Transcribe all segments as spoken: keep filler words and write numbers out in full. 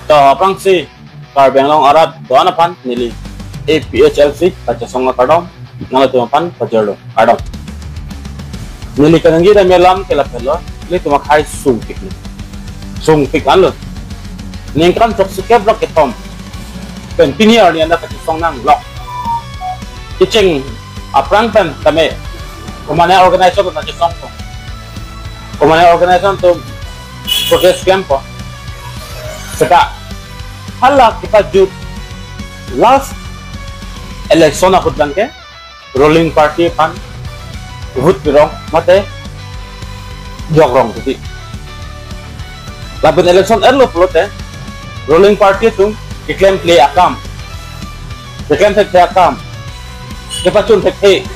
To aphrangsi Karbi Anglong arat do-an aphan neli A P H L C kachesong akardom nangtum aphan pajirlo, kardom. Neli kaningje dam alam ke lapu lo, ilitum akhai sungpik ni. Sungpik anlo. Ningkan throksi kep ra kethom pen pini arni anta kachesong nanglok. Kecheng aphrang pen tame komatne organization atum kachesongpo, komatne organization atum protest camp po. Seta hala kepajut last election ahut abangke ruling party aphan vote pirong mate jok rong titi. Lapen election erlo pulote ruling party atum keklem play akam, keklem thekthe akam, kepachun thekthe,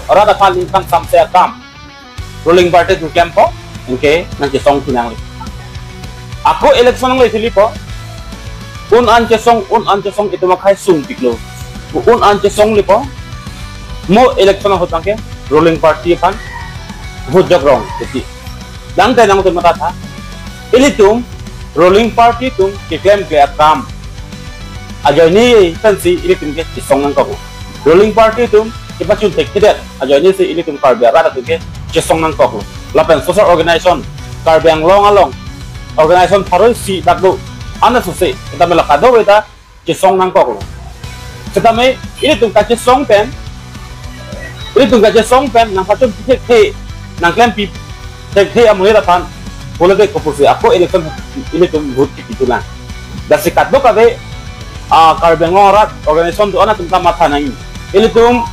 rat aphan ningkan samse akam ruling party atum klempo, anke nangchesong thinang li. Ako election nangle thilipo, un-an chesong, un-an chesong itum akhai sungpiklo. Un-an chesong lipo, mo election ahut abangke ruling party aphan vote jok rong titi. Tangte nangtum mathatha, ilitum ruling party atum keklem play akam ajoine pensi ilitum kechesong nangkok. Ruling party atum kepachun thekthedet ajoine si ilitum Karbi arat atum kechesong nangkoklo. Lapen social organization, Karbi Anglong along organization pharo isi dak do, ana sose, seta mela kadokave ta chesong nangkoklo. Setame ilitum kachesong pen, ilitum kachesong pen nangpachun thekthe, nangklempi thekthe amonit aphan pulote kopusi ako election ilitum vote kipi thu nang. Lasi kadokave, ah, Karbi Anglong arat organization do-an atum kamatha nangji. Ilitum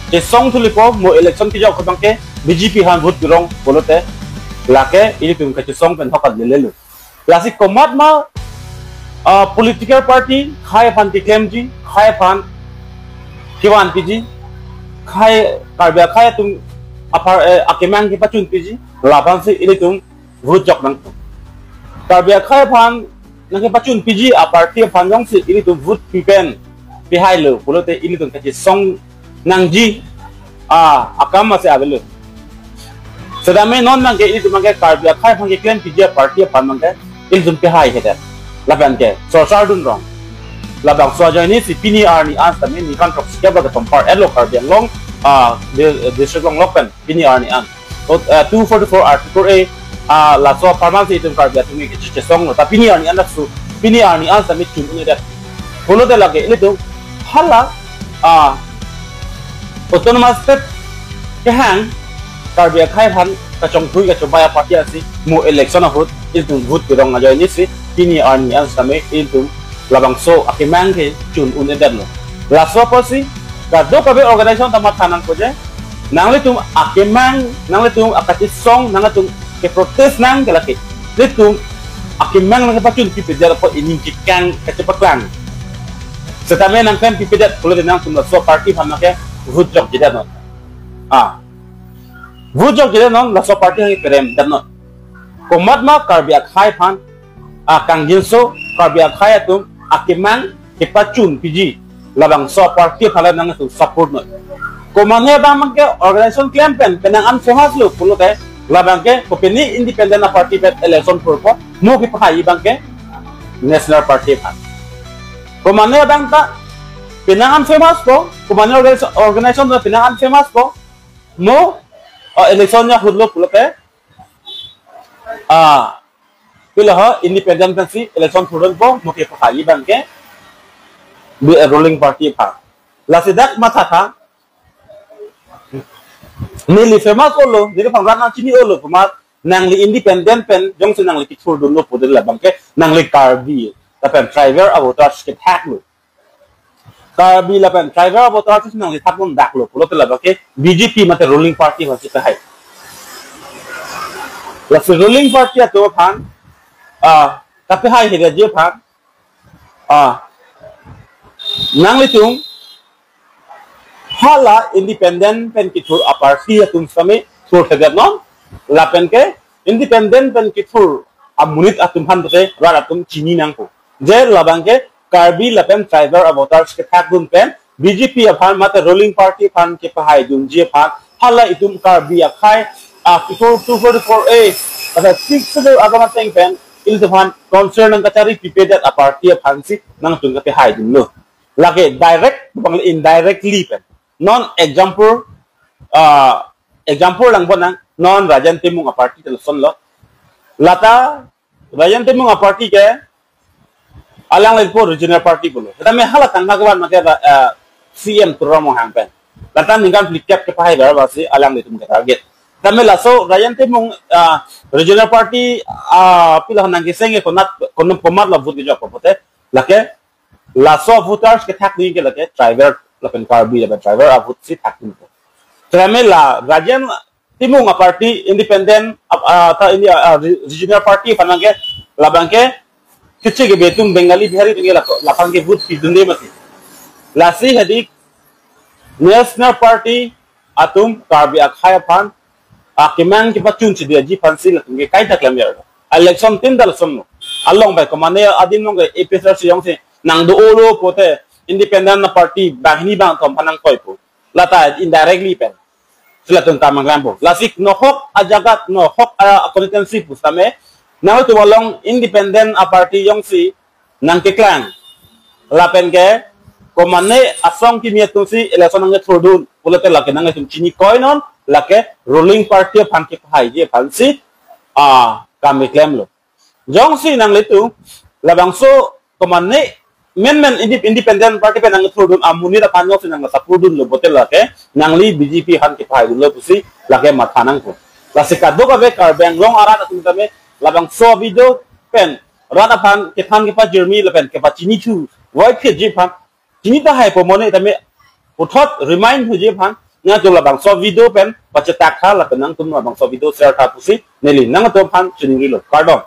chesong thulipo, mo election kejok ahut abangke B J P aphan vote pirong pulote, lake ilitum kachesong pen hok kalelelo. Lasi komatma, ah, political party khei aphan keklemji, khei aphan kevan piji, khei Karbi akhei atum apar, eh, akemang kepachun piji, laphan si ilitum vote jok nang. Karbi akhei aphan nangkepachun piji a-party aphan jongsi ilitum vote pi pen pihailo pulote ilitum kachesong nangji, ah, akam masi avelo. Setame non abangke ilitum abangke Karbi akhei aphan keklem piji a-party aphan abangke ilitum pihaihedet. Lapenke sorkar dun rong. Labangso ajoine si pini arni an setame ningkan throksi kep ra kethom par erlo Karbi Anglong, ah, di-, district longlok pen pini arni an. O, eh, two forty-four Article A, ah, laso apharman si itum Karbi atum ke chesonglo. Ta pini arni an laso, pini arni an setame chun-un-edet. Pulote lake ilitum hala, ah, autonomous state kehang Karbi akhei aphan kachongthui kachobei a-party asi mo election ahut ilitum vote pirong ajoine si pini arni an setame ilitum labangso akemang ke chun-un-edetlo. Laso apotsi kadokave organization ta matha nangpo je, nanglitum akemang, nanglitum akachesong, nanglitum keprotest nang ke lake ilitum akemang nangkepachun pipedet apot ining kekang kachepaklang. Setame nangklempipedet pulote nangtum laso party aphan nangke vote jokjedet non. Ah. Vote jokjedet non, laso party nangkeperemdet non. Komatma Karbi akhei aphan, ah, kangjinso Karbi akhei atum akemang kepachun piji labangso party aphan nangtum support noi. Komatne abang abangke organization klem pen penang an famous lo pulote labangke kopine independent a-party pen election thurpo, mo kepahai abangke National Party aphan. Komatne abang ta penang an famous po, komatne organization, organization ta penang an famous po, mo, ah, election ahut lo pulote, ah, pilo ho independent pensi election thurdunpo, mo kepahai abangke bi, eh, ruling party aphan. Lasi dak mathatha, neli famous olo, neliphan rat nangchini olo, komat nangli independent pen jongsi nangli kethurdunlo pulote labangke nangli Karbi lapen tribal a-voters kethaklo. Karbi lapen tribal a-voters nangli thakdun daklo pulote labangke B J P mate ruling party aphansi pehai. Lasi ruling party atum aphan, ah, kapehaiheji aphan, ah, nanglitum hala independent pen kethur a-party atum setame thurthedet non, lapenke independent pen kethur amonit atum aphan pulote rat atum chini nangpo je labangke Karbi lapen tribal a-voters kethakdun pen B J P aphan mate ruling party aphan kepahaidunji aphan hala itum Karbi akhei, ah, kethur two forty-four A, pada Sixth Schedule agama teng pen Ilitum aphan concern nangkachari pipedet a-party aphansi nangtum kapehaidunlo. Lake direct bang indirectly pen. Non example, ah, example lang bonang, non Rajen Timung a-party ta lasonlo. Lata Rajen Timung a-party ke alanglipo regional party pulo. Tame hala tangka kevan make, ah, C M Tuliram Ronghang pen. Lata ningkan phlikep kepahai ber basi alanglitum ke target. Tame laso Rajen Timung, ah, regional party, ah, pila nangkeseng ke konat, konom komat la vote kejok pote. Lake laso voters kethak ni ke lake tribal lapen Karbi lapen tribal a-vote si thak ni. Tame la Rajen Timung a-party independent, ah, ah, ta ini, ah, ah, re-, regional party aphan ke labang ke kecil ke betung Bengali Bihari atum ke la, lapang ke vote pidunde mati. Lasi hadik national party atum Karbi akhei aphan akemang kepachun chidi aji aphansi latum ke kaita klem ber. Election tin dal som no. Along bai komane adim nong ke A P H L C jongsi nangdo-olo pote independent party banghini bangkethom aphan nangkoi po. Lata indirectly pen. Si latum ta mangklam po. Lasi nohok ajagat, nohok a-constituency pusitame nangtum along independent a-party jongsi nangkeklang. Lapen ke komane asong kimi atumsi election nangkethurdun pulote lake nangtum chini koinon, lake ruling party aphan kepahaiji aphansi, ah, kam keklemlo. Jongsi nanglitum labangso komane menmen indi-, independent party pen nangkethurdun amonit aphan jongsi nang-support dunlo pote lake nangli B J P aphan kepahaidunlo pusi lake matha nangpo. Lasi kadokave Karbi Anglong arat atum tame labangso video pen rat aphan kethan kepajirmi lapen kepachinithu voiphitji aphan, chini tahai po amonit tame puthot remind thuji aphan nangtum labangso video pen pachetak tha lapen nangtum labangso video share tha pusi neli nangtum aphan chiningrilo. Kardom.